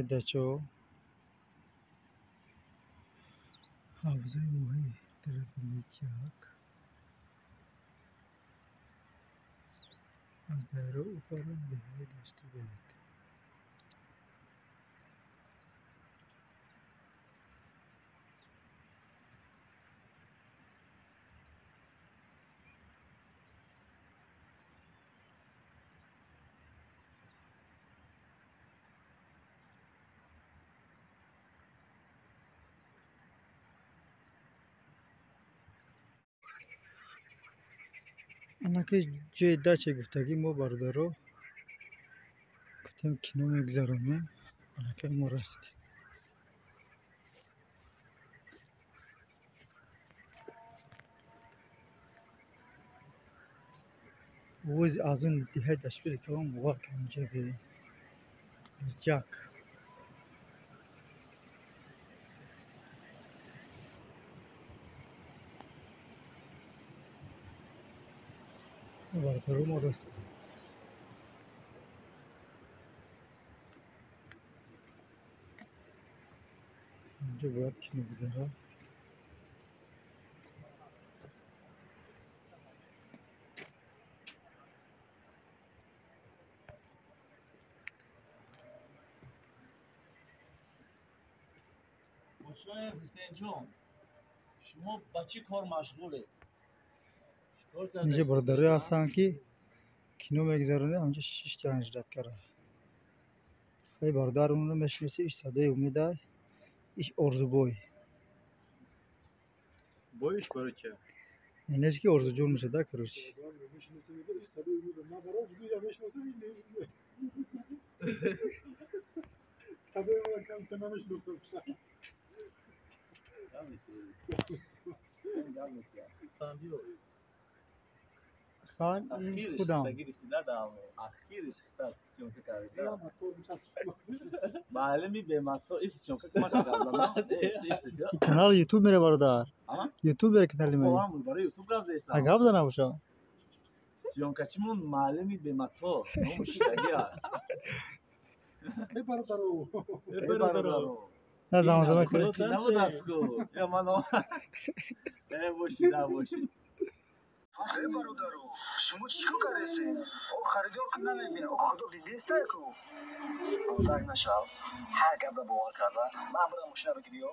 Дачо ҳавзаи моҳӣ тарафи Личак аз дайро упарам деҳаи Дашти Бет. Анаки ҷои дача гуфтагӣ мо бародаро гуфтем кино мегузаронем, аллакай мо расидем. Овози аз он деҳаи Даштбеди калон бовар кунем инҷа Личак. Бародаро мо расидем. Инҷо бояд кино гузарад. Подшоҳи Ҳусейнҷон, шумо ба чӣ кор машғулед? Инҷа бародарое ҳастанд, ки кино мегузаронед, ҳамҷа шиштаанд ждать кара. Хеле бародар онро мешиноси, иш Садои Умедай, иш Орзубой. Боиш барои чӣ? Инеш ки Орзуҷон мешада, короче. Хан ин худам. Канали Ютуб мере бародар. Ютуб мере канали ме. Гап зана боша. Съёмкачимон маълими бемато, номаш шидаги аст. Э бародаро. На замзама кунед. Набудастку. Я ман э бошид, а бошид. Э бародаро, шумо чӣ кор кардесен? О харидор ку намебинам, о худо дидестай ку. Так нашав, ҳар гапда бовар карда, ман бурам мошина бигирӣ ё?